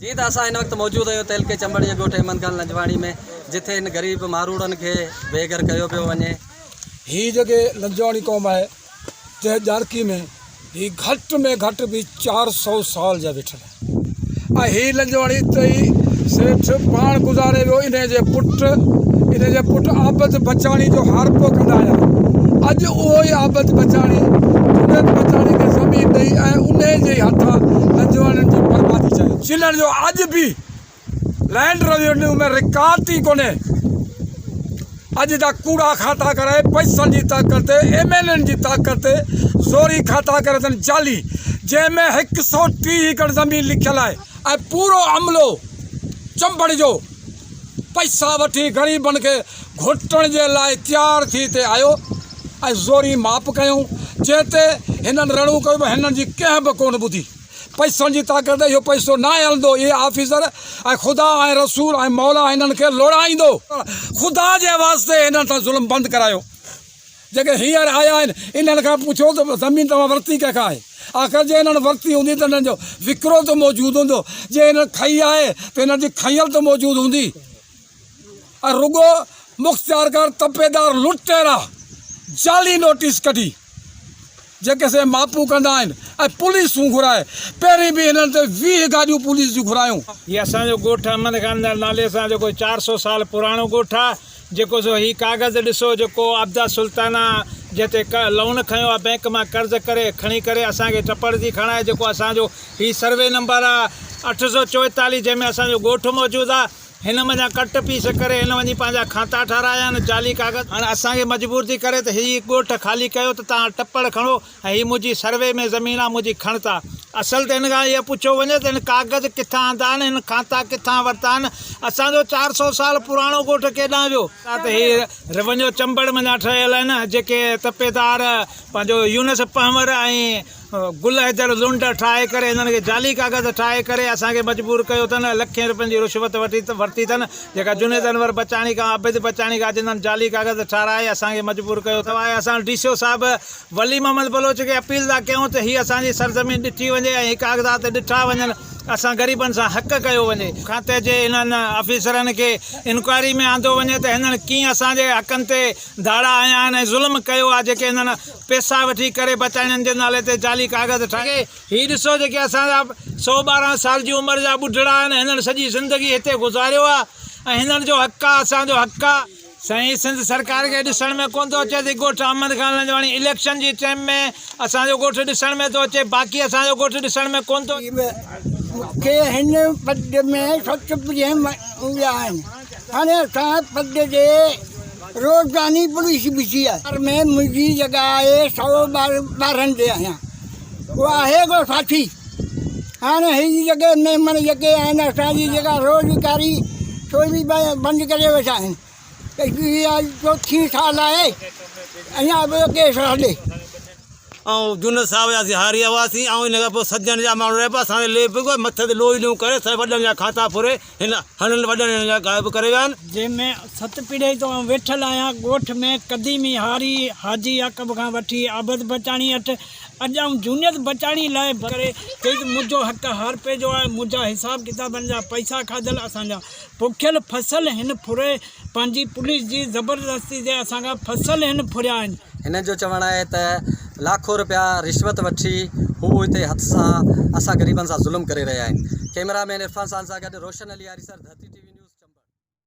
جي ته اسان هن وقت موجود آهيون تعلقي چمبڙ جي ڳوٺ احمد خان لنجواڻي ۾ جتي هن غريب ماروئڙن کي بي گهر ڪيو پيو وڃي. هي جيڪي لنجواڻي قوم آهي جنهن ڄاڻڪي ۾ هي گهٽ ۾ گهٽ به 400 سال جا ويٺل آهن ۽ هي لنجواڻي اتي ئي سيٺ پاڻ گذاري ويو انهي جي پٽ انهي جي پٽ عابد بچاڻي جو هارپو ڪندا آيا اڄ اهو ئي عابد بچاڻي جنيد بچاڻي کي زمين ڏئي ۽ انهي جي ئي هٿان لنجواڻين جي بربادي چاهي ٿو. جنھن جو اڄ به لينڊ روينيو ۾ رڪارڊ ئي ڪونهي. اڄ جا ڪوڙا کاتا ڪرائي پئسن جي طاقت تي ايم اين اين جي طاقت تي زوري کاتا ڪري اٿن جعلي جنهن ۾ هڪ سئو 30 ايڪڙ زمين لکيل آهي ۽ پورو عملو چمبڙ جو پئسا وٺي غريبن کي گهٽڻ جي لاء تيار ٿي هتي آيو ۽ زوري ماپ ڪيائون جنهن تي هنن رڙون ڪيون پر هنن جي ڪنهن به ڪونه ٻڌي. پئسن جي طاقت اهو پئسو ناهي هلندو اهي آفيسر ۽ خدا ۽ رسول ۽ مولا هنن کي لوڙائيندو. خدا جي واسطي هنن سان ظلم بند ڪرايو. جيڪي هينئر آيا آهن انهن کان پڇو ته زمين توهان ورتي ڪنهن کان آهي؟ آخر جي هنن ورتي هوندي ته هنن جو وڪرو ته موجود هوندو، جي هنن کنئي آهي ته هنن جي کنيل ته موجود هوندي. ۽ رڳو مختيارڪار تپيدار لٽيرا جعلي نوٽيس ڪڍي جيڪي سي ماپون ڪندا آهن ۽ پوليسون گهرائي پهرين به هنن تي 20 گاڏيون پوليس جون گهرايون. هي اسان جو ڳوٺ احمد خان نالي سان جيڪو 400 سال پراڻو ڳوٺ آهي جيڪو سو هي ڪاغذ ڏسو جيڪو عابده سلطانه جنهن تي لون کنيو آهي بئنڪ مان قرض ڪري کڻي ڪري اسان کي ٽپڙ ٿي کڻائي جيڪو اسان جو هي سروي نمبر آهي 844 جنهن ۾ اسان جو ڳوٺ موجود آهي هن منجهان ڪٽ پيس ڪري هن وڃي پنهنجا کاتا ٺارايا آهن جعلي ڪاغذ هاڻي اسان کي مجبور ٿي ڪري ته هي ڳوٺ خالي ڪيو ته توهان ٽپڙ کڻو ۽ هي منهنجي سروي ۾ زمين آ منهنجي کڻتا. اصل ته هن کان اهو پڇيو وڃي ته هن ڪاغذ ڪٿان آندا آهن، هن کاتا ڪٿان ورتا آهن، اسان جو 400 سال پراڻو ڳوٺ ڪيڏانهن ويو؟ ته هي روينيو چمبڙ منجهان ٺهيل آهن، جيڪي تپيدار پنهنجو يونس پنهور ۽ گل حيدر لنڊ ٺاهي ڪري هنن کي جعلي ڪاغذ ٺاهي ڪري اسان کي مجبور ڪيو اٿن، لکين روپين جي رشوت وٺي ورتي اٿن، جيڪا جنيد انور بچاڻي کان عابد بچاڻي کان جنھن جعلي ڪاغذ ٺاراهي اسان کي مجبور ڪيو اٿو. اسان ڊي سي او صاحب ولي محمد بلوچ کي اپيل ٿا ڪيون ته هي اسان جي سرزمين ڏٺي وڃي ۽ هي ڪاغذات ڏٺا وڃن اسان غريبن سان حق ڪيو وڃي. کاتي جي انهن آفيسرن کي انڪوائري ۾ آندو وڃي ته هنن ڪيئن اسان جي حقن تي ڌاڙا هنيا آهن ۽ ظلم ڪيو آهي جيڪي هنن پئسا وٺي ڪري بچائڻين جي نالي تي جعلي ڪاغذ ٺاهي هي ڏسو جيڪي اسان جا 112 سال جي عمر جا ٻڍڙا آهن هنن سڄي زندگي هتي گذاريو آهي ۽ هنن جو حق آهي اسان جو حق آهي. سائين سنڌ سرڪار کي ڏسڻ ۾ ڪونه ٿو اچي ته ڳوٺ احمد خان لنجواڻي اليڪشن جي ٽيم ۾ اسان جو ڳوٺ ڏسڻ ۾ ٿو اچي باقي اسان جو ڳوٺ ڏسڻ ۾ ڪونه ٿو مون کي هن پڊ ۾ ست پريم ويا آهن. هاڻي اسان پڊ جي روزاني پوليس بيٺي آهي. ۾ منهنجي جڳهه آهي 112 تي آهيان. اهو آهي ڪو ساٿي. هاڻي هي جڳهه مهمڻ جيڪي آهن اسان جي جيڪا روزگاري سو به بند ڪري ويٺا آهن. اها چوٿين سال آهي اڃا به ڪيس هلي. آئون جنيد صاحب جا اسين هاري هئاسين آئون ان کان پوء سجن جا ماڻهو رهيا پيا اسان کي ليپ به مٿي تي لوهي ليون ڪري سڀ وڏن جا کاتا ڦري هن هنن وڏن هنن جا غائب ڪري ويا آهن. جنهن ۾ ست پيڙهي تون آئون ويٺل آهيان ڳوٺ ۾ قديمي هاري حاجي يعقوب کان وٺي عابد بچاڻي اٺ اڄ آئون جونيد بچاڻي لاء ڪري چئي ته منهنجو حق هارپي جو آهي منهنجا حساب ڪتابن جا پئسا کاڌل اسان جا پوکيل فصل هن ڦري پنهنجي پوليس جي زبردستي تي اسان کان فصل هن ڦريا آهن. هنن جو چوڻ آهي ته لاکو رپيا رشوت وٺي هو هتي هٿ سان اسان غريبن سان ظلم ڪري رهيا آهن. ڪئميرا مين عرفان سان سان گڏ روشن علي آريسر ڌرتي ٽي وي.